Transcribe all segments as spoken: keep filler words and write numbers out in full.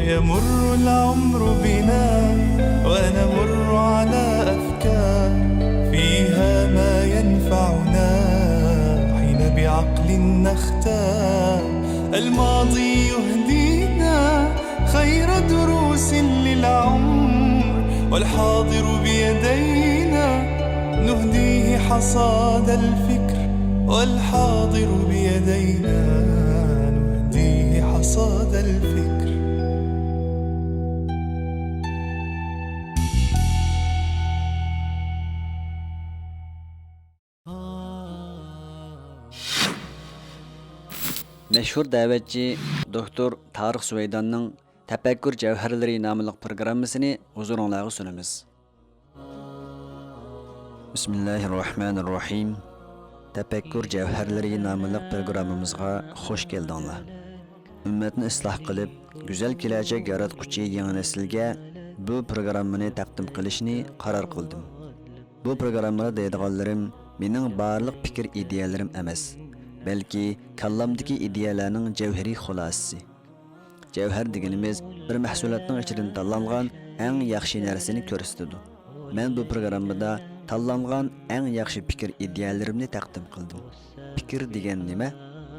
يمر العمر بنا ونمر على أفكار فيها ما ينفعنا حين بعقل نختار. الماضي يهدينا خير دروس للعمر، والحاضر بيدينا نهديه حصاد الفكر، والحاضر بيدينا نهديه حصاد الفكر. مەشھۇر دەۋەتچى دوكتور تارىق سۇۋەيداننىڭ تەپەككۇر جەۋھەرلىرى ناملىق پروگراممىسىنى ھۇزۇرۇڭلارغا سۇنىمىز. بىسمىللاھىررەھمانىررەھىم. تەپەككۇر جەۋھەرلىرى ناملىق پروگراممىمىزغا خۇش كەلدىڭلار. ئۈممەتنى ئىسلاھ قىلىپ، گۈزەل كېلەچەك ياراتقۇچى يېڭى نەسىلگە بۇ پروگراممىنى تەقدىم قىلىشنى قارار قىلدىم. بۇ پروگراممىدا دەيدىغانلىرىم مېنىڭ بارلىق پىكىر ئىدىيەلىرىم ئەمەس، بەلكى كاللامدىكى ئىدىيەلەرنىڭ جەۋھىرىي خۇلاسىسى. جەۋھەر دېگىنىمىز بىر مەھسۇلاتنىڭ ئىچىدىن تاللانغان ئەڭ ياخشى نەرسىنى كۆرسىتىدۇ. مەن بۇ پروگراممىدا تاللانغان ئەڭ ياخشى پىكىر ئىدىيەلىرىمنى تەقدىم قىلدىم. پىكىر دېگەن نېمە؟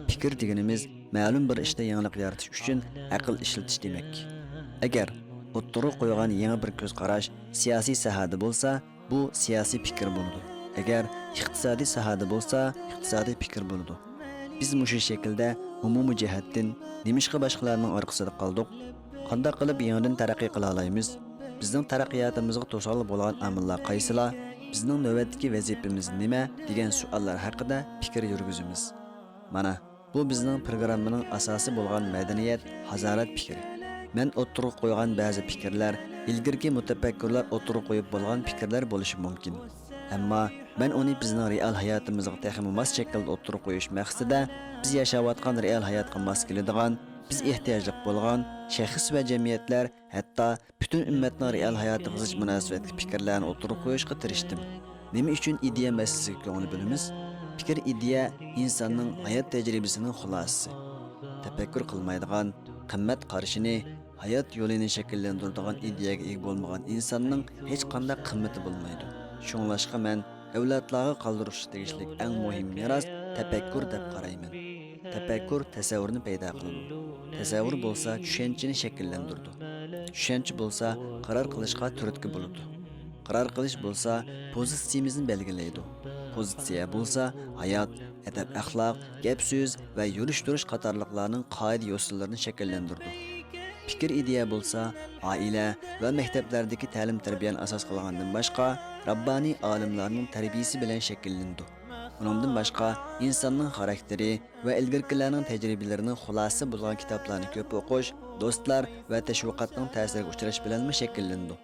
پىكىر دېگىنىمىز مەلۇم بىر ئىشتا يېڭىلىق يارىتىش ئۈچۈن ئەقىل ئىشلىتىش دېمەك. ئەگەر ئوتتۇرىغا قويغان يېڭى بىر كۆز قاراش سىياسىي ساھەدە بولسا، بۇ سىياسىي پىكىر بولىدۇ. ئەگەر ئىقتىسادىي ساھەدە بولسا، ئىقتىسادىي پىكىر بولىدۇ. بىز مۇشۇ شەكىلدە ئومۇمىي جەھەتتىن نېمىشقا باشقىلارنىڭ ئارقىسىدا قالدۇق؟ قانداق قىلىپ يېڭىدىن تەرەققىي قىلالايمىز؟ بىزنىڭ تەرەققىياتىمىزغا توسالغۇ بولغان ئامىللار قايسىلار؟ بىزنىڭ نۆۋەتتىكى ۋەزىپىمىز نېمە؟ دېگەن سوئاللار ھەققىدە پىكىر يۈرگۈزىمىز. مانا، بۇ بىزنىڭ پروگراممىنىڭ ئاساسى بولغان مەدەنىيەت، ھازارەت پىكرى. مەن ئوتتۇرىغا قويغان بەزى پىكىرلەر ئىلگىرىكى مۇتەپەككۇرلار ئوتتۇرىغا قويۇپ بولغان پىكىرلەر بولۇشى مۇمكىن. ئەمما مەن ئۇنى بىزنىڭ رېئال ھاياتىمىزغا تېخىمۇ ماس شەكىلدە ئوتتۇرىغا قويۇش مەقسىتىدە، بىز ياشاۋاتقان رېئال ھاياتقا ماس كېلىدىغان، بىز ئېھتىياجلىق بولغان شەخس ۋە جەمئىيەتلەر، ھەتتا پۈتۈن ئۈممەتنىڭ رېئال ھاياتىغا زىچ مۇناسىۋەتلىك پىكىرلەرنى ئوتتۇرىغا قويۇشقا تىرىشتىم. نېمە ئۈچۈن ئىدىيە مەسىلىسىگە كۆڭۈل بۆلىمىز؟ پىكىر، ئىدىيە ئىنساننىڭ ھايات تەجرىبىسىنىڭ خۇلاسىسى. تەپەككۇر قىلمايدىغان، قىممەت قارىشىنى، ھايات يولىنى شەكىللەندۈرىدىغان ئىدىيەگە ئىگە بولمىغان ئىنساننىڭ ھېچقانداق قىممىتى بولمايدۇ. شۇڭلاشقا مەن ئەۋلادلارغا قالدۇرۇشقا تېگىشلىك ئەڭ مۇھىم مىراس تەپەككۇر دەپ قارايمەن. تەپەككۇر تەسەۋۋۇرنى پەيدا قىلىدۇ. تەسەۋۋۇر بولسا چۈشەنچىنى شەكىللەندۈرىدۇ. چۈشەنچە بولسا قارار قىلىشقا تۈرتكە بولىدۇ. قارار قىلىش بولسا پوزىتسىيىمىزنى بەلگىلەيدۇ. پوزىتسىيە بولسا ھايات، ئەدەپ-ئەخلاق، گەپ-سۆز ۋە يۈرۈش-تۇرۇش قاتارلىقلارنىڭ قائىدە-يوسۇنلىرىنى شەكىللەندۈرىدۇ. پىكىر، ئىدىيە بولسا ئائىلە ۋە مەكتەپلەردىكى تەلىم-تەربىيەنى ئاساس قىلغاندىن باشقا، رەببانىي ئالىملارنىڭ تەربىيىسى بىلەن شەكىللىنىدۇ. ئۇنىڭدىن باشقا، ئىنساننىڭ خاراكتېرى ۋە ئىلگىرىكىلەرنىڭ تەجرىبىلىرىنىڭ خۇلاسىسى بولغان كىتابلارنى كۆپ ئوقۇش، دوستلار ۋە تەشۋىقاتنىڭ تەسىرىگە ئۇچراش بىلەنمۇ شەكىللىنىدۇ.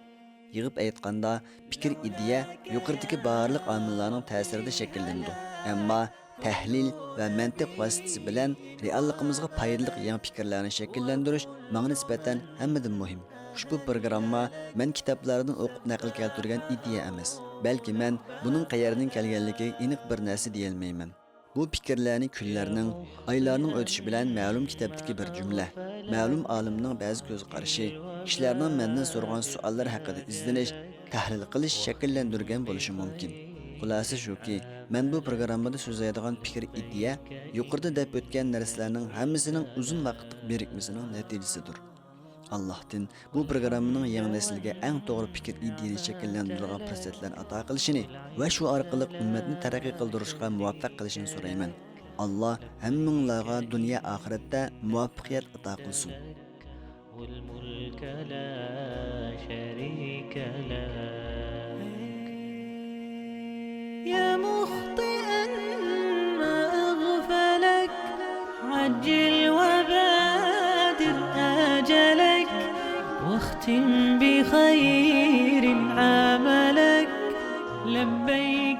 يىغىپ ئېيتقاندا، پىكىر، ئىدىيە يۇقىرىدىكى بارلىق ئامىللارنىڭ تەسىرىدە شەكىللىنىدۇ. ئەمما تەھلىل ۋە مەنتىق ۋاسىتىسى بىلەن رېئاللىقىمىزغا پايدىلىق يېڭى پىكىرلەرنى شەكىللەندۈرۈش ماڭا نىسبەتەن ھەممىدىن مۇھىم. ئۇشبۇ پروگرامما مەن كىتابلاردىن ئوقۇپ نەقىل كەلتۈرگەن ئىدىيە ئەمەس، بەلكى مەن بۇنىڭ قەيەردىن كەلگەنلىكىگە ئېنىق بىر نەرسە دېيەلمەيمەن. بۇ پىكىرلەرنى كۈنلەرنىڭ، ئايلارنىڭ ئۆتۈشى بىلەن مەلۇم كىتابتىكى بىر جۈملە، مەلۇم ئالىمنىڭ بەزى كۆز قارىشى، كىشىلەرنىڭ مەندىن سورىغان سوئاللار ھەققىدە ئىزدىنىش، تەھلىل قىلىش شەكىللەندۈرگەن بولۇشى مۇمكىن. خۇلاسە شۇكى، مەن بۇ پروگراممىدا سۆزلەيدىغان پىكىر، ئىدىيە يۇقىرىدا دەپ ئۆتكەن نەرسىلەرنىڭ ھەممىسىنىڭ ئۇزۇن ۋاقىتلىق بىرىكمىسىنىڭ نەتىجىسىدۇر. ئاللاھتىن بۇ پروگراممىنىڭ يېڭى نەسىلگە ئەڭ توغرا پىكىر، ئىدىيەنى شەكىللەندۈرىدىغان پۇرسەتلەرنى ئاتا قىلىشىنى ۋە شۇ ئارقىلىق ئۈممەتنى تەرەققىي قىلدۇرۇشقا مۇۋەپپەق قىلىشىنى سورايمەن. ئاللا ھەممىڭلارغا دۇنيا ئاخىرەتتە مۇۋەپپەقىيەت ئاتا قىلسۇن. الملك لا شريك لك. يا مخطئا ما أغفلك، عجل وبادر أجلك، واختم بخير عملك. لبيك